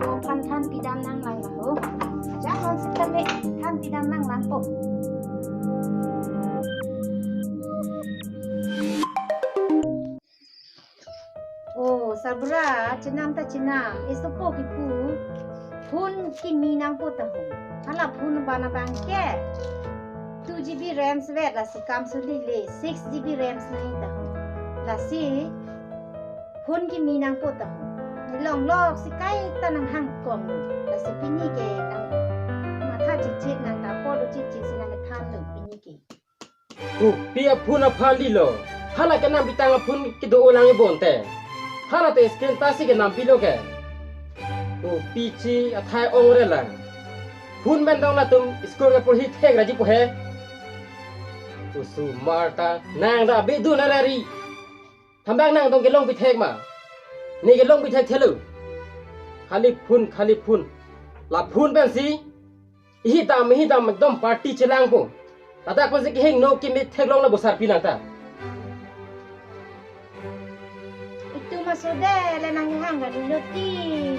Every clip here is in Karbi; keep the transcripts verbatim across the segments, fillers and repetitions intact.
Than than pidam nanglang ho. Ajat non sitame than pidam nanglang po. Oh, sarbura, chenam ta chenam. Esopo kipu, phone kimi nangpo ta ho. Hala phone abang abang ke two G B RAM vet, lasi kam suli le six G B RAM nangji ta ho. Lasi phone kimi nangpo ta ho. Nelong lok si kaita nanghang kong lo. Lasi pini ke nang matha chitchit, nang ta polo chitchit si nangthan lo pini ke. Kopi aphone aphan lilo. Hala ke nang pitang aphone kedo-o lang ibon te. Hala te screen touch si ke nang pilo ke. Kopi chi athai ong re lang. Phone pen dong latum school ke porhi thek raji po he. Osomar ta nang ra be dun arari. Thambang nang dong kelong pithek ma. Ne kelong pithek thelo. Khali phone, khali phone. La phone pensi ihi dam, ihi dam ekdom party chelangpo. Ladak pensi kehingno kimi theklong la bo sarpi nang ta. Itum asode le nang hang kali lo ti,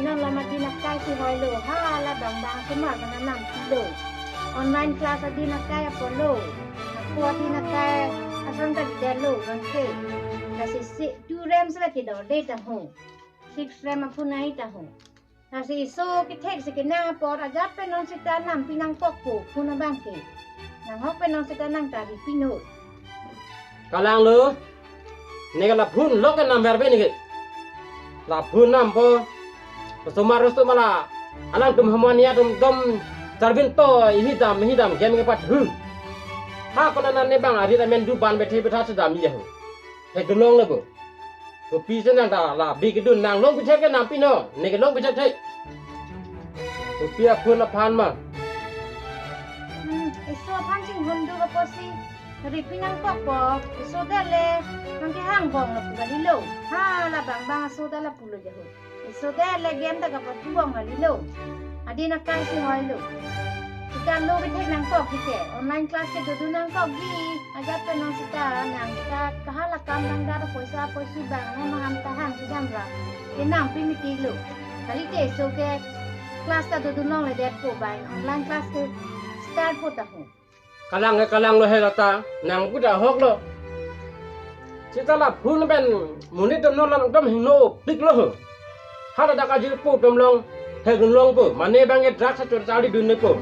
non la mati nakai si hoi lo, hala bang bang osomar nang nangpilo. Online class adi nakai apotlo. Ako adi nakai ason ta delo, non ke. Lasi si two RAM sila kedo de ta ho. Six RAM aphone ai ta ho. Lasi eso kethek si kenang apot ajat pen non sita nampi nangkokpo phone abang ke. Nanghok pen non sita nang ta ri pino. Kalang lo. Ne ke la phone lok ke number be ne ke. La phone nampo. Osomar osomar la. Alangtum hamania tum dom charvin to ihi dam ihi dam game kepathu. Ha kona nan ne bang ari ramen du ban bethe betha sedam ya ho. He dunlong le bo. Kopi si nang ta la bi kedun nang long pithek ke nang pino, ne kelong pithek thek. Kopi aphone aphan ma. Hmm, eso aphan chinghon do apotsi ri pi nangkokpo, eso det le nang kehang bong lo pu kali lo. Hala bang bang eso det la pulo ja ho. Eso det le game ta kapathu bong kali lo. Adi nakai si hoi lo. Sita lo pithek nangkok pithek. Online class ke dodo nangkokji. Ajat pen non sita nang sita kahala kam bang dar poisa poisu bang non maham tahang si jam ra. Ke nangpi miti lo. Kalite eso ke class ta dodo longle detpo bang. Online class ke start po ta ho. Kalang ke kalang lo he lata, nang pu ta hok lo. Sita la phone pen monit dom non lam dom hingno pik lo ho. Hala dak ajirpo atum long, he dunlongpo, mane bang e drugs achor charli dunnepo.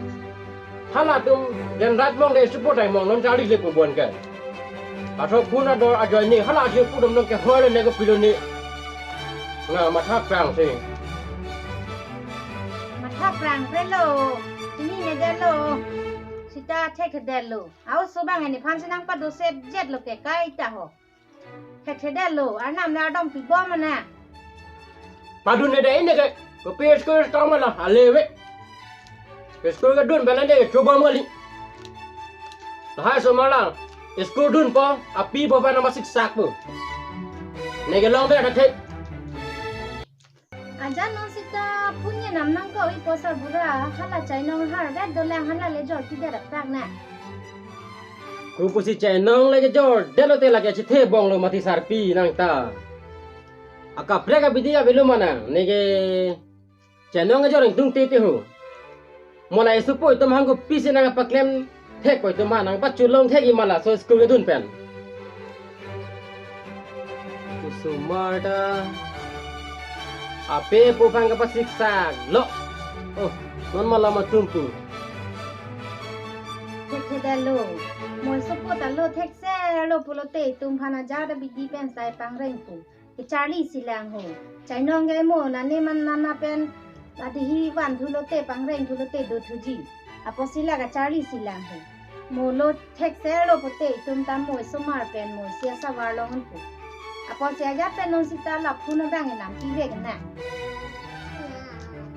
Halatum den rat mong de supo tai mong non charli lepo bon ke. Aso phone ador ajoine hala ajirpo atum long ke hoi lo ne kopilo ne. Nang matha prang si. Matha prang pre lo, ini ne det lo. Sita thekthedet lo. Aoso bang ini phan si nangpado set jet lo ke kaita ho. Thekthedet lo, arnam le ardom pibom ana. Padun ne dei ne ke, kopi school tong ma la, ale ve. School kedun bela ne ke chobom kali. Lahai osomar la, school dunpo, api boba nama siksak po. Ne kelong be thek. Ajat non sita phone ngenam nangkok-ipo sarbura, hala chainong har vet dolang hala le jor pidet aprak na. Kopusi chainong le jor det lo te lake chithe bong lo mati sarpi nang ta. Akaprek abidi avelo ma nang, ne ke chainong jor ingtung te te ho. Mo la esu poi atum hang kopi si nang paklem thek poi atum ma nang pachelong thek-i ma laso school kedun pen. Osomar ta ape po pang kapasiksak lo. Oh, non ma la ma tumpu. Thekthedet lo. Mo esu po ta lo thekser lo pulote itum phan ajat abidi pen sai pangrengpo. Kecharli si lang ho. Chainong ke mo nane man nana pen ladihi van thulote pangreng thulote dothuji. Apotsi la kacharli si lang ho. Mo lo thekser lo pote itum ta mo osomar pen mo isi asavar long po. Apotsi ajat pen non sita la phone abang ngenam pivek na.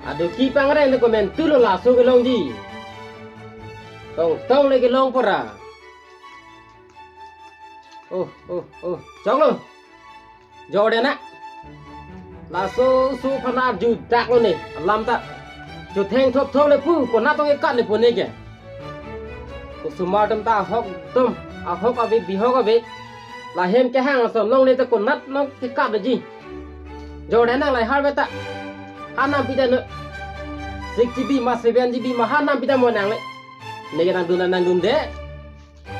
Ado ki pangreng le komentu lo laso kelongji. Tongtong le kelong pora. Oh, oh, oh. Chok lo. Jor det na. Laso oso aphan arju dak lo ne. Alam ta. Chotheng thopthop le pu, konat tong ekat le pu ne ke. Osomar atum ta ahok atum, ahok ave, bihok ave. Lahem kehang ason longle ta konat nong kekat le ji. Jor det na, lahai har vet ta. Anam pidet no. six G B ma seven G B ma ha nam pidam mo nangle. Neke nangdun nangdunde.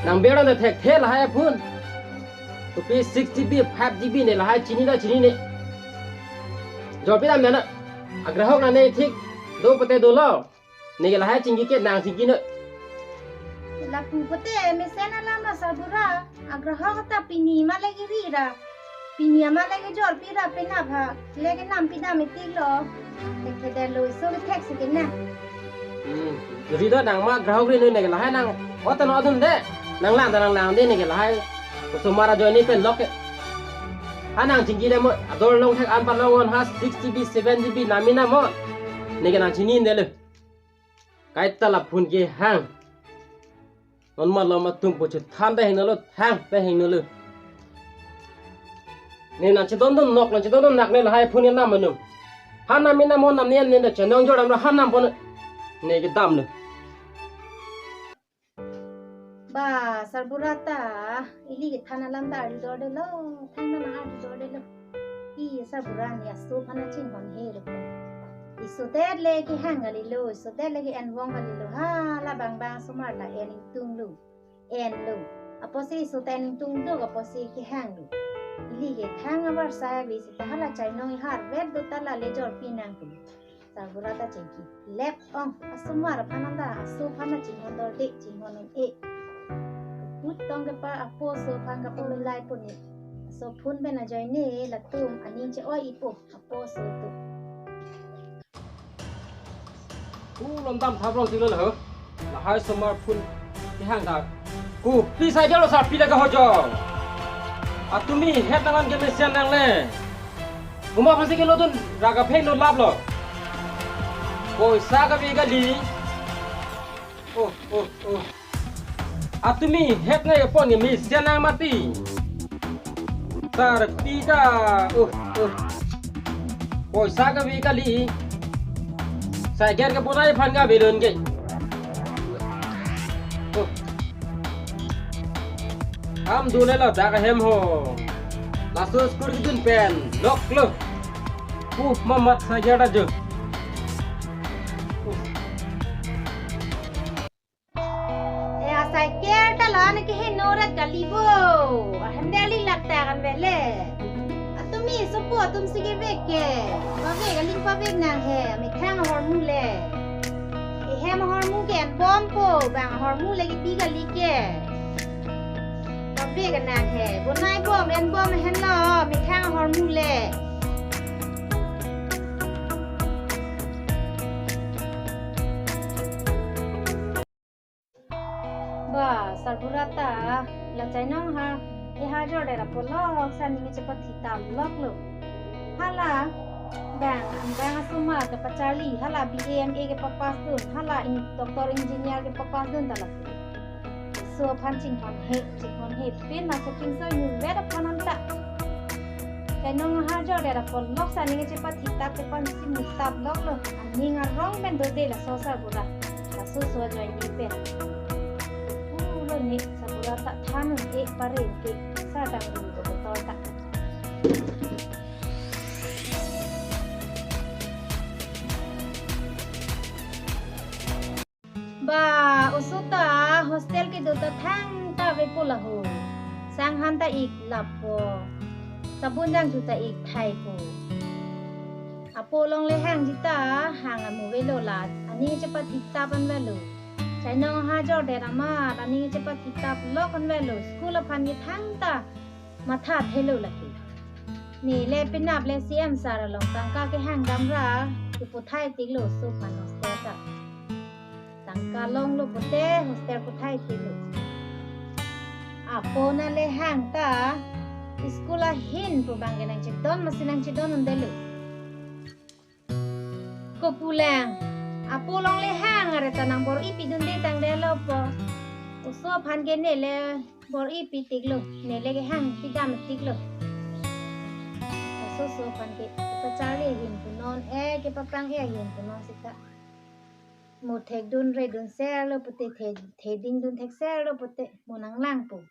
Nang bera na thekthe lahai aphone. Kopi six G B, five G B ne lahai chini ta chinine. Jor pidam nana. Agrahok nane thik do pute dolo. Neke lahai chingki ke nang chingki no. Lapu pute mesen alam la sarbura. Agrahok ta pini ma lagi ri ra. Pini ama lagi jor pi ra penap ha. Lagi nam pidam itik lo. Thekthe detlo, iso kethek si ke na. Hmm. Ri do nang ma agrahok ri no neke lahai nang. O ta no dunde. Nang lang ta nang langde neke lahai. Osomar ajoine pen lok ke. Ha nang chingki de mo. Ador long thek an pa long on ha six G B, seven G B nami na mo. Neke nang chinine lo. Kaita la phone kehang. Non ma lo ma tum po chu than ta hingno lo, than ta hingno lo. Ne nang chedondon nok, nang chedondon nak ne lahai phone nam manu. Ha nam mi nam mo nam ne ne da chenong jor dam ra ha nam pon. Ne kedam lo. Ba, sarbura ta, ili kethan alam ta arjudor detlo, than ta ma arjudor detlo. I sarbura ni aso aphan chinghon he lo. Isodet le kehang kalilo, isodet le ke-envong kalilo. Ha, labang bang osomar la en ingtung lo, en lo. Apotsi iso ta en ingtung lo, apotsi kehang lo. Ili kethang abar sa ave seta hala chainong ihar vet do ta la le jor pi nang tu. Sarbura ta chingki lep ong, osomar aphan ta, aso aphan ta chinghon dorde, chinghon un-e. Put tong kepa apo aso aphan kapu milai puni. Aso phone pen ajoine latum aning che-oi-ipo, apo aso atum. Ku lom dam thap rong tilo ho. Lahai osomar phone kehang dak. Ku, pi sai jalo sar pi lagi ho jo. Atumi het nangan ke mesen nangle. Uma pasi ke lodun raga pheng lo lap lo. Poisa kave kali. Oh, oh, oh. Atumi het na epon ke mesen nang mati. Sar pi ta. Uh, uh. Poisa kave kali. Cycle kebonai aphan kave lun ke. Uh. Kam dole lo dak ahem ho. Laso school kedun pen lok lo. Uh, mamat cycle ta jo. Uh. E, acycle ta la ne keheno rat kali bo. Ahem deli lak ta kan vele. Atumi sopo atum si kevek ke. Pavek aling pavek nang he. Methang ahormu le. Ehem ahormu ke enbom po. Bang ahormu le kepi kali ke. Pavek nang he. Bonai bom enbom henlo. Methang ahormu le. Ba, sarbura ta, la chainong ha, e ha jor dera polok, sa ning chepathi tam lok lo. Hala, bang, bang asomar kepacharli, hala B A M A kepapass dun, hala in, doctor engineer kepapass dun ta la. So aphan chinghon he, chinghon he, pin na so pinso inut vet aphan anta. Chainong ha jor dera polok sa ning chepathi tap te pan si mutap lok lo. Aning arong pen dode laso sarbura. Laso so ajoine pen. Pulo ne sarbura ta than un-e pare ke sa dang dun ko betul ta. Ba, oso ta hostel kedo ta thangta ave po laho. Sang han ta ik lap po. Sabun jangthu ta ik thai po. Apo longle hangji ta hang amu avelo la. Aning chepathi tap an avelo. Chainong ha jor dera ma aning chepathi tap lok an avelo. School aphan ke thangta matha thelo lake. Ne le penap le C M sir along tangka kehang dam ra, keputhai tik lo oso aphan hostel ta. Tangka long lo pute hostel puthai tik lo. Apo na le hang ta, school ahin pu bang ke nangchedon masi nangchedon un-e lo. Kopulang, apo longle hang are ta nang bor-i pidunde tangdetlo po. Oso aphan ke ne le bor-i pi tik lo, ne le kehang pidam tik lo. Oso oso aphan ke kepacharli ahin punon, e kepaplang e ahin punon seta. Mo thekdun redun serlo pute, the, theding dun thek serlo pute, mo nang lang po.